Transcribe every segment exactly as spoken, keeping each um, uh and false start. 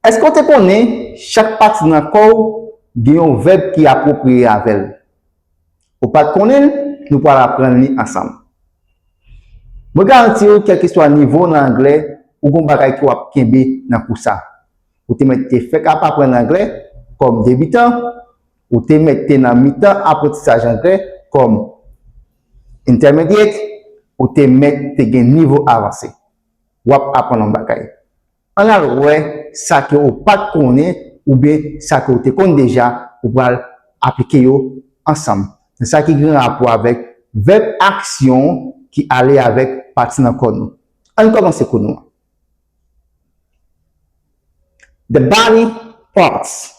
Èske w te konnen chak pati nan kò w gen yon vèb ki apwopriye avè l? Ou pa t konnen l? Nou pral aprann li ansanm. Mwen garanti w, kèlkeswa nivo w nan anglè, ou gen yon bagay ke w ap kenbe nan kou sa. Ou te mèt te fèk ap aprann anglè kòm debitan, ou te mèt te nan mitan aprantisaj anglè kòm intermediate, ou te mèt te gen nivo avanse. W ap aprann yon bagay. Ann al wè sa ke ou pa t konnen oubyen sa ke ou te konn deja, ou pral aplike yo ansanm. Nan sa ki gen rapò avèk vèb aksyon ki ale avèk pati nan kò nou. Ann kòmanse kou nou an. The body parts.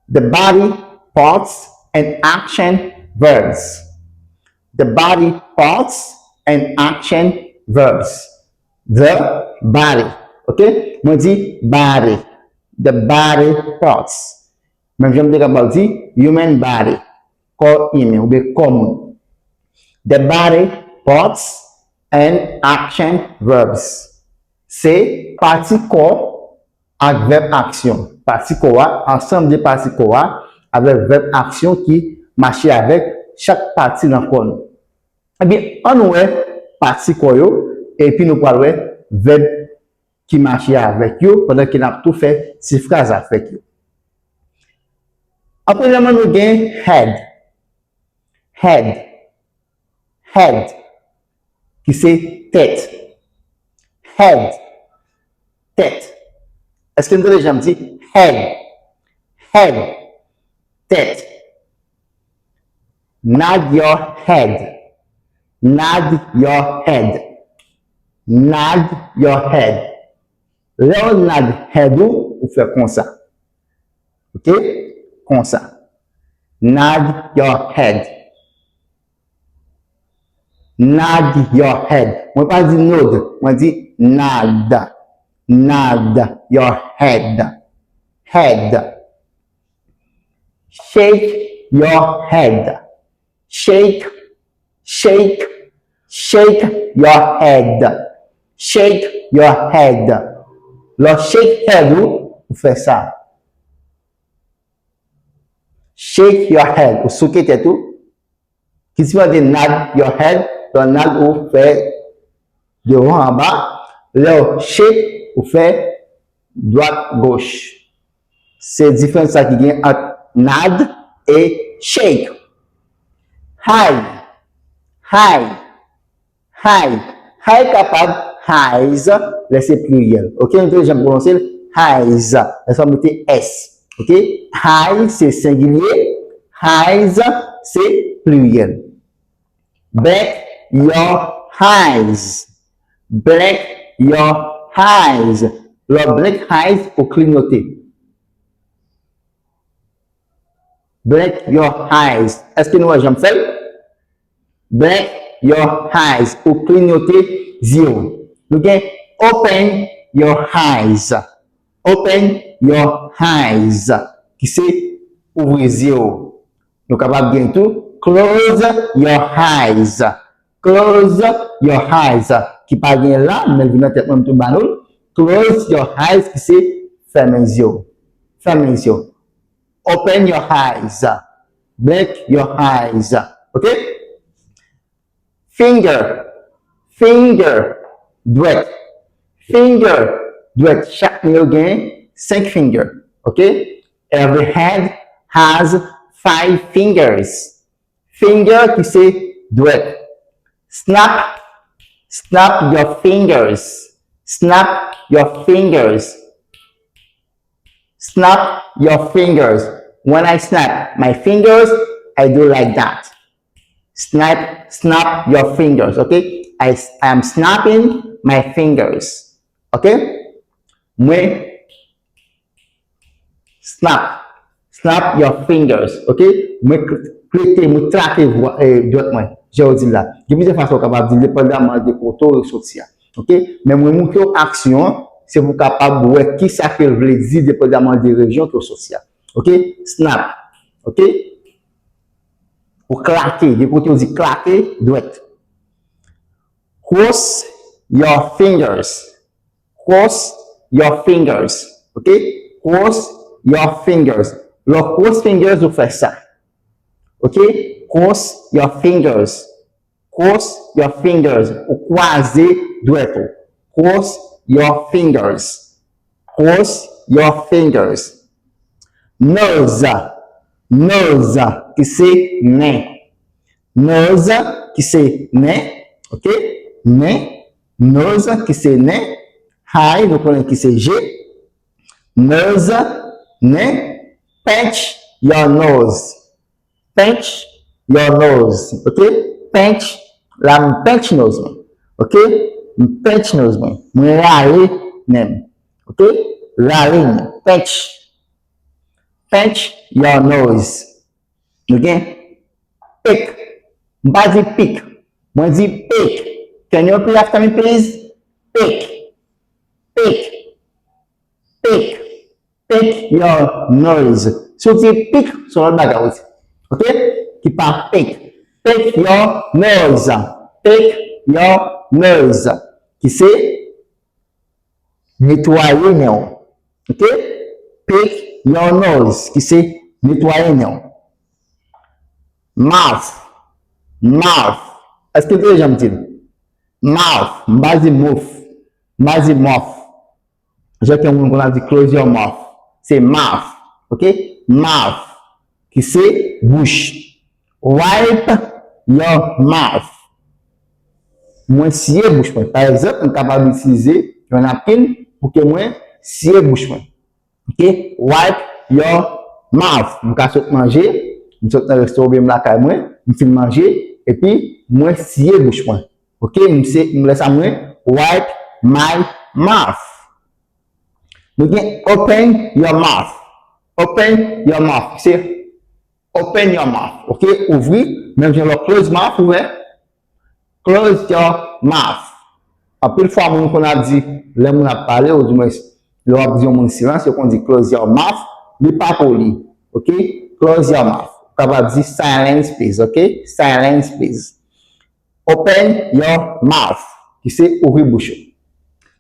The body parts and action verbs. The body parts and action verbs. The body. Ok? Mwen di body. The body parts. Menm jan m te kapab di human body. Kò imen oubyen kò moun. The body parts and action verbs. Se pati kò ak vèb aksyon. Pati kò a, ansanm de pati kò a, avèk vèb aksyon ki mache avèk chak pati nan kò nou. Ebyen, ann wè pati kò yo, epi nou pral wè vèb ki mache avèk yo, pandan ke n ap tou fè ti fraz avèk yo. An premyèman, nou gen head. Head. Head. Ki se tèt. Head. Tèt. Èske n tande jan m di head? Head. Tèt. Nod your head. Nod your head. Nod your head. Lè w nod head ou, ou fè konsa. Ok? Konsa. Nod your head. Nod your head. Mwen pa di nod, mwen di nod. Nod your head. Head. Shake your head. Shake, shake, shake your head. Shake your head. Lè w shake head ou, ou fè sa. Shake your head. Ou souke tèt ou. Ki simaye nod your head, lè w nod ou fè devan anba, lè w shake ou fè dwat goch. Se diferans sa ki gen ant nod e shake. High, high, high. High kapab highs, lè se pliryèl. Ok, nou te janm pwononse l, highs. Lè sa mete S. Ok? High se sengilye, highs se pliryèl. Blink your eyes. Blink your eyes. Lè w blink eyes, ou klinyote. Blink your eyes. Èske nou wè jan m fè l? Blink your eyes. Ou klinyote zye w. Nou gen open your eyes. Open your eyes. Ki se ouvri zye w. Nou kapab gen tou close your eyes. Close your eyes. Ki pa gen la, men l vin nan tèt mwen, m tou ba nou l. Close your eyes, ki se fèmen zye w. Fèmen zye w. Open your eyes. Blink your eyes. Ok? Finger. Finger. Dwèt. Finger. Dwèt. Chak moun yo gen senk finger. Ok? Every hand has five fingers. Finger ki se dwèt. Snap. Snap your fingers. Snap your fingers. Snap your fingers. When I snap my fingers, I do like that. Snap, snap your fingers, ok? I, I am snapping my fingers, ok? Mwen snap, snap your fingers, ok? Mwen klete, mwen klake dwèt mwen, jan yo di l la. Gen plizyè fason w kapab di l, depandaman de kote w soti a. Ok? Men mwen montre w aksyon an, se pou w kapab wè kisa ke l vle di depandaman de rejyon ke w soti a. Ok? Snap. Ok? Ou klake, gen kote yo di klake dwèt. Cross your fingers. Cross your fingers. Ok? Cross your fingers. Lè w cross fingers, ou fè sa. Ok? Cross your fingers. Cross your fingers. Ou kwaze dwèt ou. Cross your fingers. Cross your fingers. Nose. Nose, ki se nen. Nose, ki se nen. Ok? Nen. Nose, ki se nen. Eye, nou konnen ki se je. Nose, nen. Pinch your nose. Pinch your nose. Ok? Pinch, la m pinch nose mwen. Ok? M pinch nose mwen. Mwen rale nen m. Ok? Rale nen. Pinch. Pinch your nose. Ok? Pik. M pa di pik. Mwen di pik. Can you repeat after me, please? Pik. Pik. Pik. Pick your nose. Si w di pik, se yon lòt bagay ou di. Ok? Ki pa pink. Pick your nose. Pick your nose. Ki se netwaye nen w. Ok? Pick your nose. Ki se netwaye nen w. Mouth. Mouth. Èske w tande jan m di l? Mouth. M pa di mouth. M pa di mouth. Jan ke moun konn ap di close your mouth. Se mouth. Ok? Mouth. Ki se bouch. Wipe your mouth. Mwen siye bouch mwen. Pa egzanp, m kapab itilize yon napkin pou ke mwen siye bouch mwen. Ok? Wipe your mouth. M ka sot manje, m sot nan resto oubyen m lakay mwen, m fin manje, epi mwen siye bouch mwen. Ok? M se, m lè sa mwen wipe my mouth. Nou gen open your mouth. Open your mouth. Se open your mouth. Ok? Ouvri, menm jan lè w close mouth, ouvè. Close your mouth. Anpil fwa, moun konn ap di, lè moun ap pale, ou di mwen, lè w ap di yon moun silans, yo konn di close your mouth, li pa poli. Ok? Close your mouth. Ou kapab di silence, please. Ok? Silence, please. Open your mouth. Ki se ouvri bouch ou.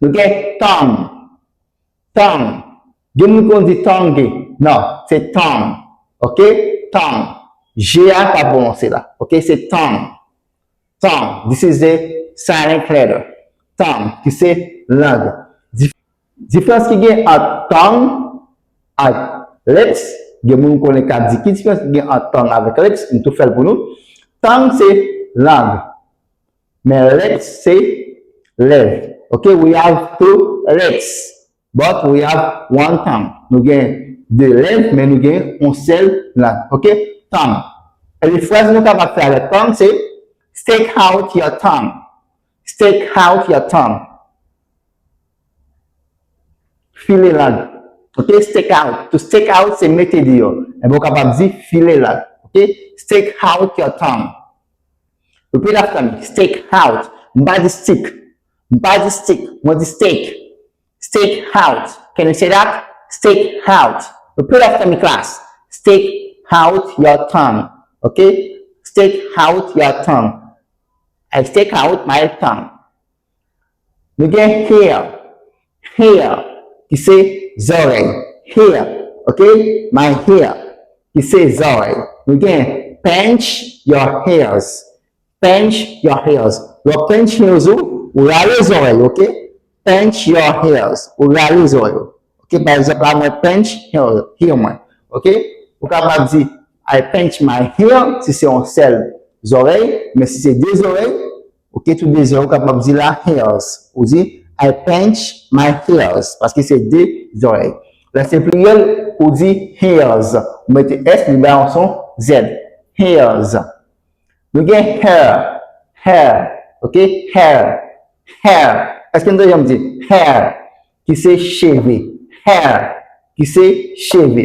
Nou gen tongue. Tongue. Gen moun ki konn di tongue. Non, se tongue. Ok? Tongue. G a pa pwononse la. Ok? Se tongue. Tongue. This is a silent letter. Tongue, ki se lang. Dif-, diferans ki gen ant tongue ak lips, gen moun konnen k ap di ki diferans ki gen ant tongue avèk lips, m tou fè l pou nou. Tongue se lang, men lips se lèv. Ok, we have two lips, but we have one tongue. Nou gen de lèv, men nou gen yon sèl lang. Ok, tongue. E fraz nou kapab fè avèk tongue se stick out your tongue. Stick out your tongue. File lang. Ok, stick out. To stick out, se mete deyò. Enben, ou kapab di file lang. Ok, stick out your tongue. Repeat after me. Stick out. M pa di stick. M pa di stick. Mwen di stick. Stick out. Can you say that? Stick out. Repeat after me, class. Stick out your tongue. Ok? Stick out your tongue. I stick out my tongue. Nou gen hair. Hair, ki se zòrèy. Hair, ok? My hair, ki se zòrèy. Nou gen pinch your hairs. Pinch your hairs. Lè w pinch hairs ou, ou rale zòrèy, ok? Pinch your hairs. Ou rale zòrèy ou. Ok, pa egzanp la, mwen pinch hair, hair mwen. Ok? Ou kapab di, I pinch my hair, si se yon sèl zòrèy, men si se de zòrèy, ok, tou de zòrèy, ou kapab di la hairs. Ou di, I pinch my hairs, paske se de zòrèy. Lè se pliryèl, ou di hairs. Ou mete S, li ba yon son Z. Hairs. Nou gen hair, hair, ok, hair, hair. Èske nou te janm di hair, ki se cheve? Hair, ki se cheve.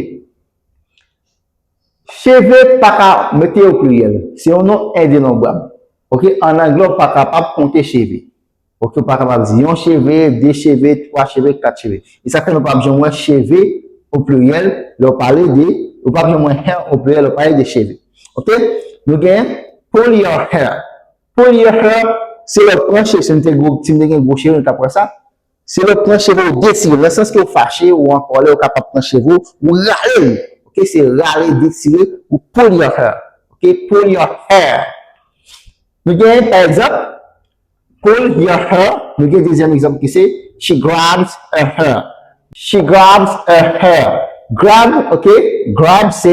Cheve pa ka mete o pliryèl. Se yon non endenobrab. Ok, an anglè, ou pa kapab konte cheve. Ok, ou pa kapab di yon cheve, de cheve, twa cheve, kat cheve. E sa fè nou p ap janm wè cheve o pliryèl lè w pale de, ou p ap janm wè hair o pliryèl lè w pale de cheve. Ok? Nou gen pull your hair. Pull your hair, se lè w pran cheve, si nou te gwo, si nou te gen gwo cheve, nou t ap wè sa. Si w pran cheve w, detire l, nan sans ke w fache, ou an kòlè, ou kapab pran cheve w, ou rale l. Ok, se rale, detire, ou pull your hair. Ok, pull your hair. Nou gen, pa egzanp, pull your hair. Nou gen dezyèm egzanp ki se, she grabs her hair. She grabs her hair. Grab, ok, grab se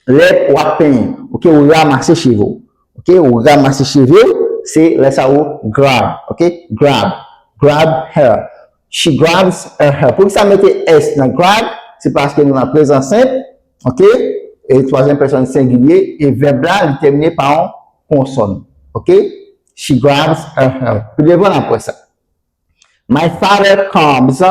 lè w ap penyen. Ok, ou ranmase cheve w. Ok, ou ranmase cheve w, se lè sa ou grab. Ok, grab. Grab her. She grabs her hair. Poukisa mete S nan grab? Se paske nou nan prezan senp, ok? E twazyèm pèsòn sengilye, e vèb la, li tèmine pa yon konsòn, ok? She grabs her hair. Pi devan, n ap wè sa. My father combs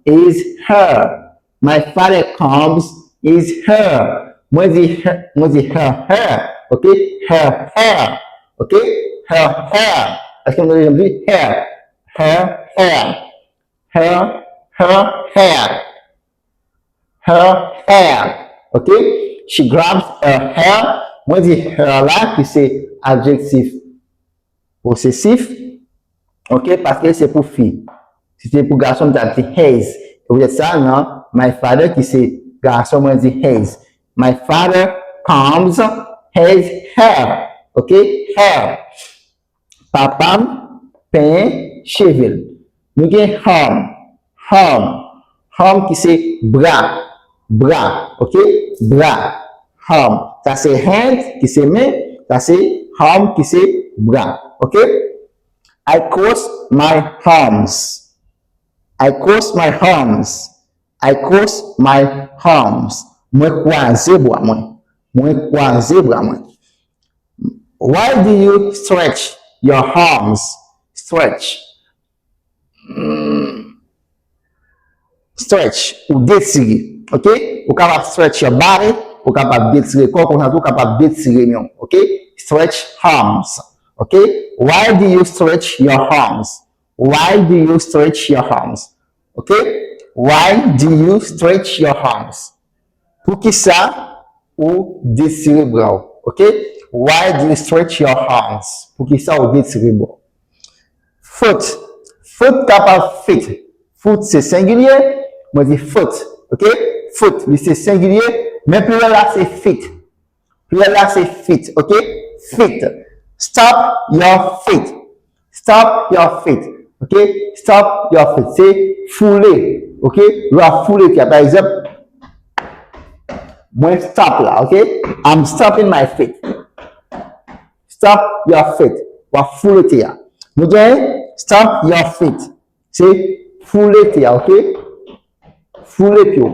his hair. My father combs his hair. Mwen di her, mwen di her hair, ok? Her hair, ok? Her hair. Èske nou janm di hair? Her hair. Her, her hair. Her hair. Ok? She grabs her hair. Mwen di her la, ki se adjektif posesif. Ok? Paske se pou fi. Si se pou gason, m t ap di his. E poutèt sa, nan my father, ki se gason, mwen di his. My father combs his hair. Ok? Hair. Papa m penyen cheve l. Nou gen arm, arm, arm ki se bra, bra, ok? Bra, arm. Sa se hand ki se men, sa se arm ki se bra, ok? I cross my arms. I cross my arms. I cross my arms. Mwen kwaze bra mwen. Mwen kwaze bra mwen. Why do you stretch your arms? Stretch. Hmm. Stretch, ou detire. Ok? Ou kapab stretch your body, ou kapab detire kò, konsa tou ou kapab detire men w. Ok? Stretch arms. Ok? Why do you stretch your arms? Why do you stretch your arms? Ok? Why do you stretch your arms? Poukisa ou detire bra w? Ok? Why do you stretch your arms? Poukisa ou detire bra w? Foot. Foot kapab feet. Foot se sengilye, mwen di foot. Ok? Foot, li se sengilye, men pliryèl la se feet. Pliryèl la se feet, ok? Feet. Stomp your feet. Stomp your feet. Ok? Stomp your feet. Se foule. Ok? Ou a foule tè a. Pa egzanp, mwen stomp la, ok? I'm stomping my feet. Stomp your feet. Ou a foule tè a. Nou gen stomp your feet. Se foule tè a, ok? Foule pye w.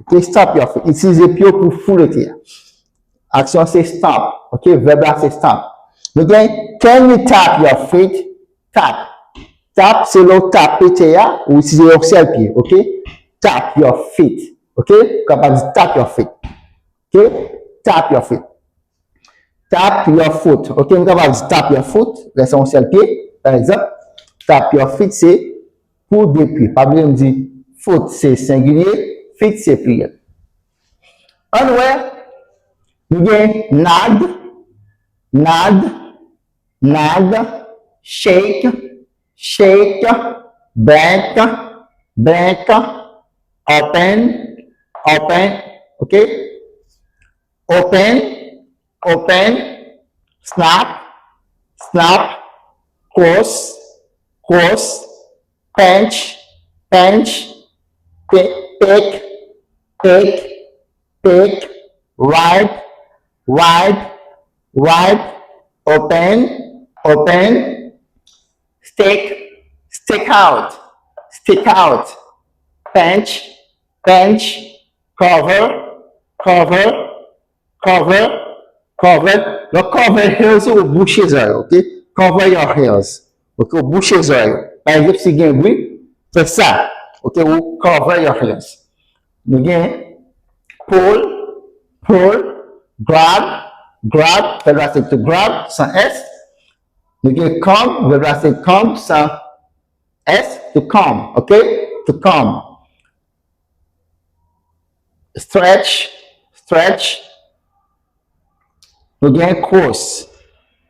Ok, stomp your foot. Itilize pye w pou foule tè a. Aksyon se stomp. Ok, vèb la se stomp. Nou gen, can you tap your feet? Tap. Tap, se lè w tape tè a, ou itilize yon sèl pye, ok? Tap your feet. Ok? Ou kapab di tap your feet. Ok? Tap your feet. Tap your foot. Ok, nou kapab di tap your foot, lè se yon sèl pye, pa egzanp. Tap your feet, se pou de pye. Pa bliye m di foot se sengilye, feet se pliryèl. Ann wè, nou gen nod, nod, nod, shake, shake, blink, blink, open, open, ok? Open, open, snap, snap, cross, cross, pinch, pinch, pe-, peck, peck, peck, wipe, wipe, wipe, open, open, stick, stick out, stick out, pinch, pinch, cover, cover, cover, cover. Donk, cover ears, ou bouche zòrèy, ok? Cover your ears. Ok, ou bouche zòrèy. Pa egzanp, si gen bri, fè sa. Ok, ou cover your ears. Nou gen pull, pull, grab, grab, vèb la se to grab, san S. Nou gen comb, vèb la se comb, san S, to comb, ok? To comb. Stretch, stretch. Nou gen cross,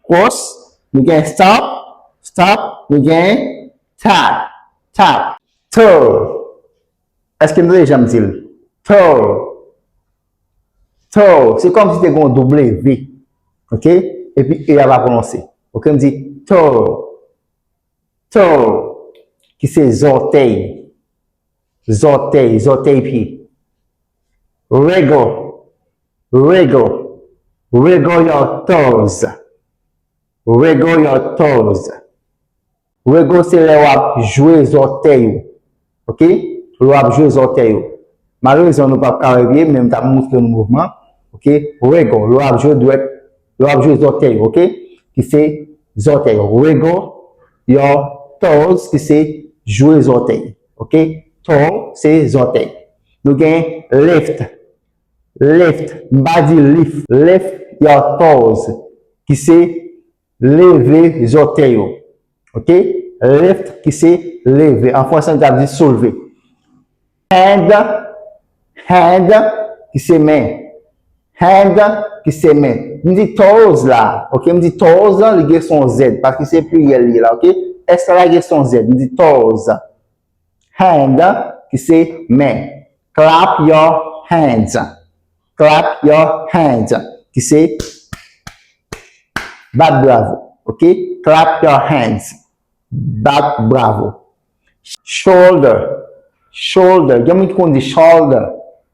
cross. Nou gen stomp, stomp. Nou gen tap, tap. Tall. Èske nou tande jan m di l? Tall. Tall. Se kòmsi te gen yon W. Ok? Epi E a pa pwononse. Ok? M di tall. Tall. Ki se zòtèy. Zòtèy. Zòtèy pye. Wriggle. Wriggle. Wriggle your toes. Wriggle your toes. Wriggle se lè w ap jwe zòtèy ou. Ok? Lè w ap jwe zòtèy ou. Malerezman, nou p ap ka wè byen, men m t ap montre nou mouvman. Ok? Wriggle. Lè w ap jwe dwèt, lè w ap jwe zòtèy ou. Ok? Ki se zòtèy ou. Wriggle your toes, ki se jwe zòtèy. Ok? Toe se zòtèy. Nou gen lift. Lift. M pa di lift. Lift your toes. Ki se leve zòtèy ou. Ok? Lift ki se leve. An fransè, nou ta di souleve. Hand, hand ki se men. Hand ki se men. M di toes la. Ok? M di toes la, li gen son Z. Paske se pliryèl li ye la. Ok? S la gen son Z. M di toes. Hand ki se men. Clap your hands. Clap your hands. Ki se bat bravo. Ok? Clap your hands. Bat bravo. Shoulder. Shoulder. Gen moun ki konn di shoulder.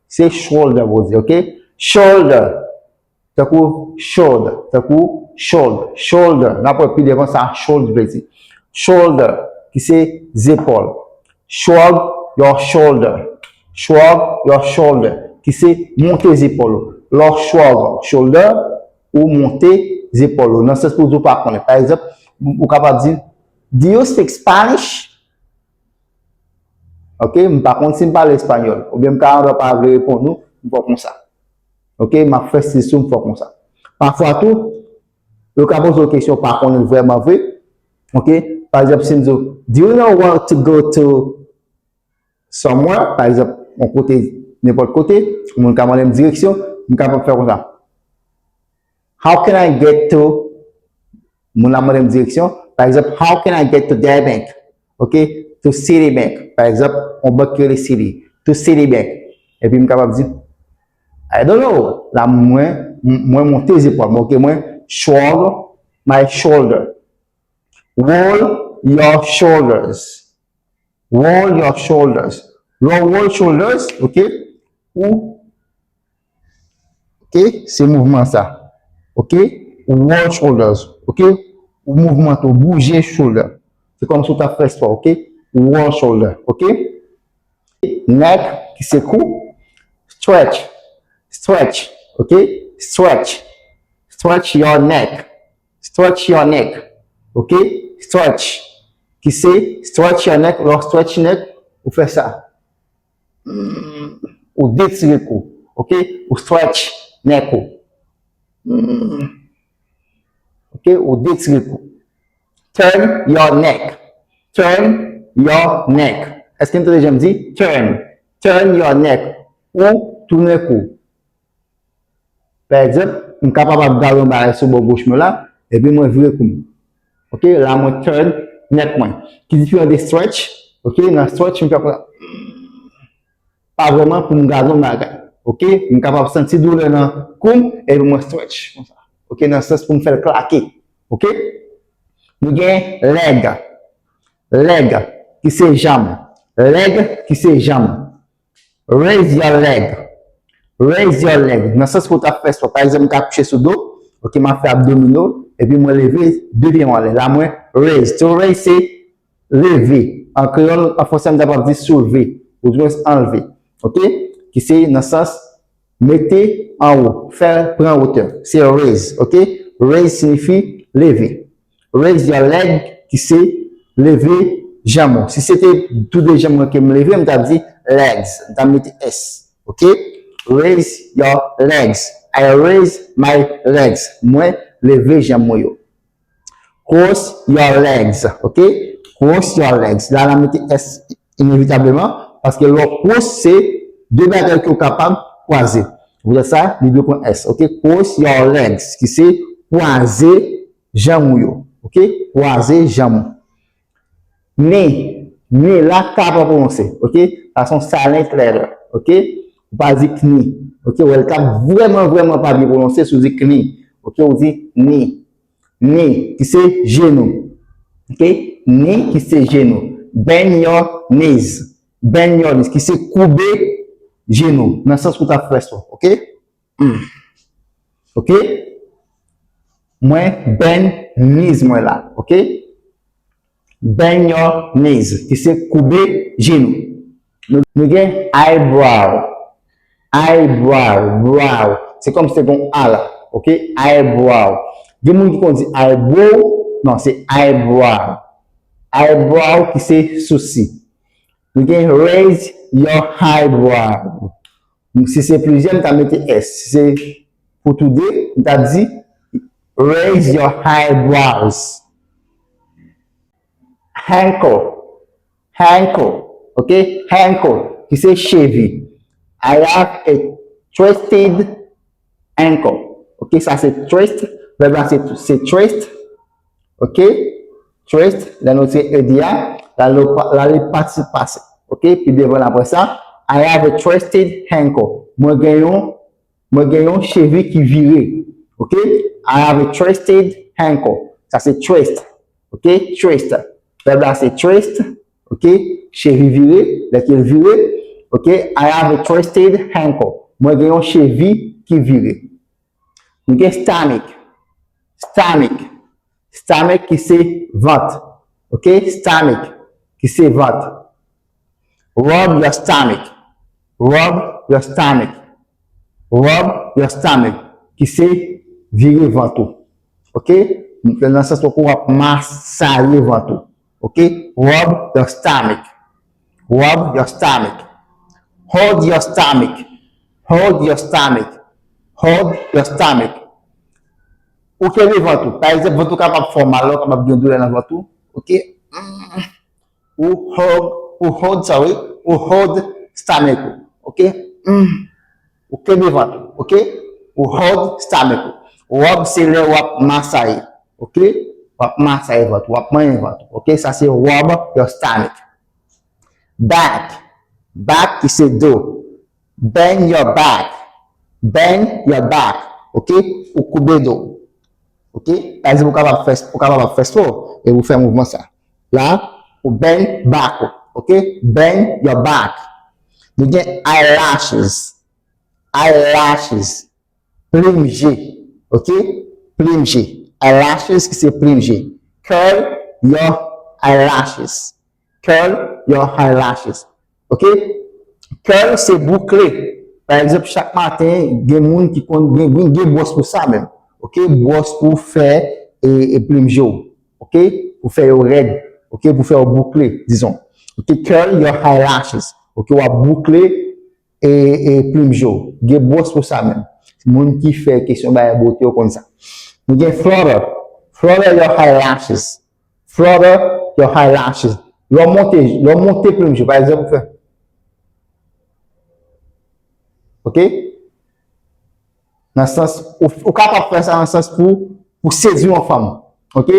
Se shoulder pou di, ok? Shoulder. Tankou shoulder. Tankou shoulder. Shoulder. N ap wè pi devan sa shoulder vle di. Shoulder, ki se zepòl. Shrug your shoulder. Shrug your shoulder. Ki se monte zepòl ou. Lè w shrug shoulder, ou monte zepòl ou. Nan sans pou di w pa konnen. Pa egzanp, ou kapab di, "Do you speak Spanish?" Ok, m pa konn si m pale espanyòl. Oubyen m ka anba pa vle reponn ou, m fè konsa. Ok, m ap fè stil sou m fè konsa. Pafwa tou, yo ka poze w kesyon pa konnen vrèman vre. Ok, pa egzanp, si m di w, "Do you know where to go to somewhere?" Pa egzanp, yon kote, nenpòt kote, yon moun ka mande m direksyon, m kapab fè konsa. "How can I get to?" Moun la mande m direksyon. Pa egzanp, "How can I get to their bank?" Ok? To Citibank. Pa egzanp, yon bank ki rele Citi. To Citibank. Epi m kapab di, "I don't know." La, mwen, mwen monte zepòl mwen. Ok? Mwen shrug my shoulder. Roll your shoulders. Roll your shoulders. Lè w roll shoulders, ok? Ou, ok? Se mouvman sa. Ok? Ou roll shoulders, ok? Ou mouvmante, ou bouje shoulder. Se kòmsi w t ap fè spò, ok? Ou roll shoulder, ok? Neck, ki se kou. Stretch. Stretch, ok? Stretch. Stretch your neck. Stretch your neck. Ok? Stretch. Ki se stretch your neck. Lè w stretch neck, ou fè sa. Hmm. Ou detire kou. Ok? Ou stretch neck ou. Hmm. Ok? Ou detire kou. Turn your neck. Turn your neck. Èske n tande jan m di? Turn. Turn your neck. Ou tounen kou. Pa egzanp, m kapab ap gade yon bagay sou bò goch mwen la, epi mwen vire kou m. Ok, la mwen turn neck mwen. Ki diferan de stretch? Ok, nan stretch, m fè konsa. Pa vrèman pou m gade yon bagay. Ok, m kapab santi doulè nan kou m, epi mwen stretch konsa. Ok, nan sans pou m fè l klake. Ok? Nou gen leg. Leg, ki se janm. Leg, ki se janm. Raise your leg. Raise your leg. Nan sans pou w ta fè spò. Pa egzanp, m ka kouche sou do. Ok, m ap fè abdomino. Epi mwen leve de pye mwen anlè. La, mwen raise. To raise, se leve. An kreyòl, an fransè, m ta pral di souleve. Oudwen anleve. Ok? Ki se nan sans mete anwo. Fè pran wotè. Se raise. Ok? Raise siyifi leve. Raise your leg, ki se leve janm ou. Si se te tou de janm mwen ke m leve, m t ap di legs. M t ap mete S. Ok? Raise your legs. I raise my legs. Mwen leve janm mwen yo. Cross your legs. Ok? Cross your legs. La, la mete S inevitableman, paske lè w cross, se de bagay ke w kapab kwaze. Poutèt sa, li dwe pran S. Ok? Cross your legs, ki se kwaze janm ou yo. Ok? Kwaze janm ou. Knee, Ni la ka pa pwononse, ok? Sa se yon silent letter, ok? Ou pa di kni, ok? Ou wè l t ap vrèman, vrèman pa byen pwononse si w di kni, ok? Ou di ni. Ni, ki se jenou, ok? Ni, ki se jenou. Bend your knees. Bend your knees, ki se koube jenou, nan sans ou t ap fè sa, ok? Mm. Ok? Mwen bend knees mwen la, ok? Bend your knees, ki se koube jenou. Nou, nou gen eyebrow. Eyebrow, brow. Se kòm si te gen yon A la, ok? Eyebrow. Gen moun ki konn di eyebrow, non, se eyebrow. Eyebrow ki se sousi. Nou gen raise your eyebrow. Si se plizyè, m ta mete S. Si se pou tou de, m ta di raise your eyebrows. Ankle, ankle, ok? Ankle, ki se chevi. I have a twisted ankle. Ok, sa se twist. Vèb la se, se twist. Ok? Twist, lè nou tire E D a, la li pa, la li patisip pase. Ok? Pi devan n apre sa, I have a twisted ankle. Mwen gen yon, mwen gen yon chevi ki vire. Ok? I have a twisted ankle. Sa se twist. Ok? Twist. Vèb la se twist. Ok? Chevi vire. Lè ke l vire. Ok? I have a twisted ankle. Mwen gen yon chevi ki vire. Nou gen stomach. Stomach. Stomach ki se vant. Ok? Stomach ki se vant. Rub your stomach. Rub your stomach. Rub your stomach. Ki se vire vant ou. Ok? Nan sans ou w ap masaye vant ou. Ok? Rub your stomach. Rub your stomach. Hold your stomach. Hold your stomach. Hold your stomach. Ou kenbe vant ou. Pa egzanp, vant ou kapab fè w mal, ou kapab gen doulè nan vant ou. Ok? Mm. Ou hold, ou hold, sorry, ou hold stomach ou. Ok? Mm. Ou kenbe vant ou. Ok? Ou hold stomach ou. Rub se lè w ap masaye. Ok? W ap masaye vant ou, w ap manyen vant ou. Ok? Sa se rub your stomach. Back. Back ki se do. Bend your back. Bend your back. Ok? Ou koube do. Ok? Pa egzanp, ou kapab fè, ou kapab ap fè spò e ou fè mouvman sa. La, ou bend back ou. Ok? Bend your back. Nou gen eyelashes. Eyelashes. Plim je. Ok? Plim je. Eyelashes ki se plim je. Curl your eyelashes. Curl your eyelashes. Ok? Curl se boukle. Pa egzanp, chak maten, gen moun ki konn gen, gen, gen bwòs pou sa menm. Ok? Bwòs pou fè e, e plim je w. Ok? Pou fè yo rèd. Ok? Pou fè yo boukle, dizon. Ok? Curl your eyelashes. Ok? W ap boukle e, e plim je w. Gen bwòs pou sa menm. Moun ki fè kesyon bagay bote yo konn sa. Nou gen flutter. Flutter your eyelashes. Flutter your eyelashes. Lè w monte, lè w monte plim je w, pa egzanp, ou fè. Ok? Nan sans, ou, ou kapab fè sa nan sans pou, pou sedui yon fanm. Ok?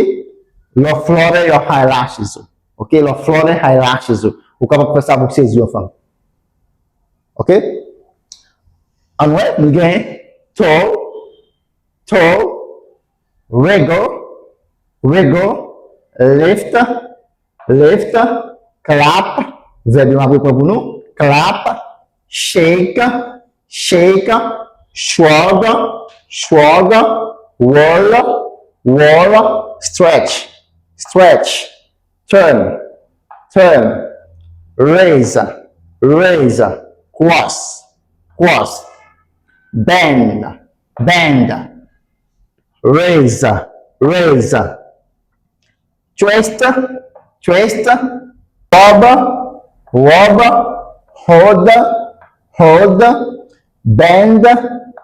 Lè w flutter your eyelashes. Ok? Lè w flutter eyelashes. Ou kapab fè sa pou sedui yon fanm. Ok? Ann wè, nou gen tall, tall, wriggle, wriggle, lift, lift, clap, vèb yo m ap repran pou nou, clap, shake, shake, shrug, shrug, roll, roll, stretch, stretch, turn, turn, raise, raise, cross, cross, bend, bend, raise, raise, twist, twist, rub, rub, hold, hold, bend,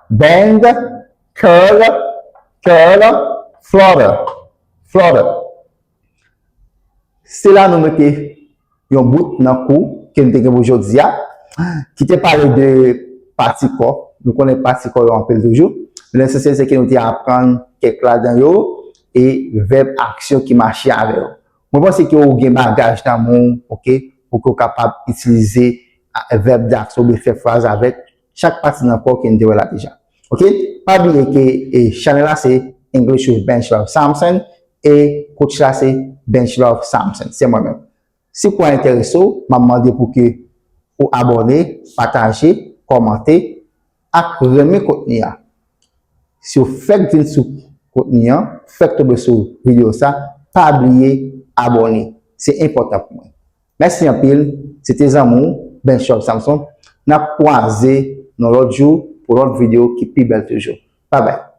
bend, curl, curl, flutter, flutter. Se la nou mete yon bout nan kou ke n te gen pou jodi a, ki te pale de pati kò. Nou konnen pati kò yo anpil toujou. Men lesansyèl se ke nou te aprann kèk ladan yo e vèb aksyon ki mache avè yo. Mwen panse ke ou gen bagaj nan men w, ok, pou ke w kapab itilize vèb dakse oubyen fè fraz avèk chak pati nan kò ke n te wè la deja. Ok? Pa bliye ke e, chanèl la se English with Bench Love Samson e coach la se Bench Love Samson. Se mwen menm. Si pwen enterese w, m ap mande pou ke ou abòne, pataje, kòmante ak renmen kontni a. Si w fèk vin sou kontni an, fèk tonbe sou videyo sa, pa bliye abòne. Se enpòtan pou mwen. Mèsi anpil. Se te zanmi w, Bench Love Samson. N ap kwaze nan lòt jou pou lòt videyo ki pi bèl toujou. Babay.